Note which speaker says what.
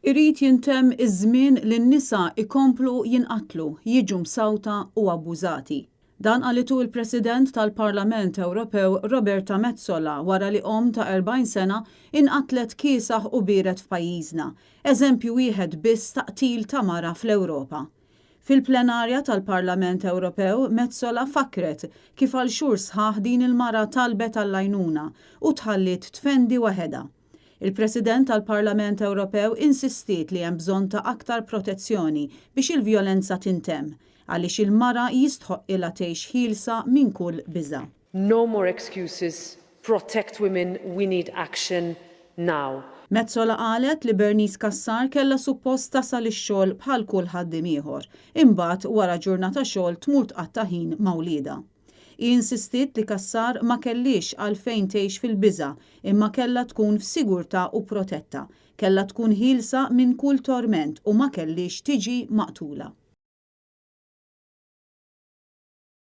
Speaker 1: Irid jintemm iż-żmien li n-nisa jkomplu jinqatlu, jiġu msawta u abbużati. Dan qalitu l-President tal-Parlament Ewropew Roberta Metsola wara li omm ta' 40 sena inqatlet kiesaħ u biered f'pajjiżna, eżempju wieħed biss ta' qtil ta' mara fl-Ewropa. Fil-plenarja tal-Parlament Ewropew, Metsola fakkret kif għal xhur sħaħ din il-mara talbet għall-għajnuna u tħalliet tfendi waħedha. Il-President tal-Parlament Ewropew insistiet li hemm bżonn ta' aktar protezzjoni biex il-vjolenza tintemm, għaliex il-mara jistħoqqilha tgħix ħielsa minn kull biża'.
Speaker 2: No more excuses, protect women, we need action now.
Speaker 1: Metsola qalet li Bernice Cassar kellha suppost tasal ix-xogħol bħal kull ħaddiem ieħor, imbagħad wara ġurnata xogħol tmur tqatta' ħin ma' wliedha. Hi insistiet li Cassar ma kellhiex għalfejn tgħix fil-biża' imma kellha tkun f'sigurtà u protetta, kellha tkun ħielsa minn kull torment u ma kellhiex tiġi maqtula.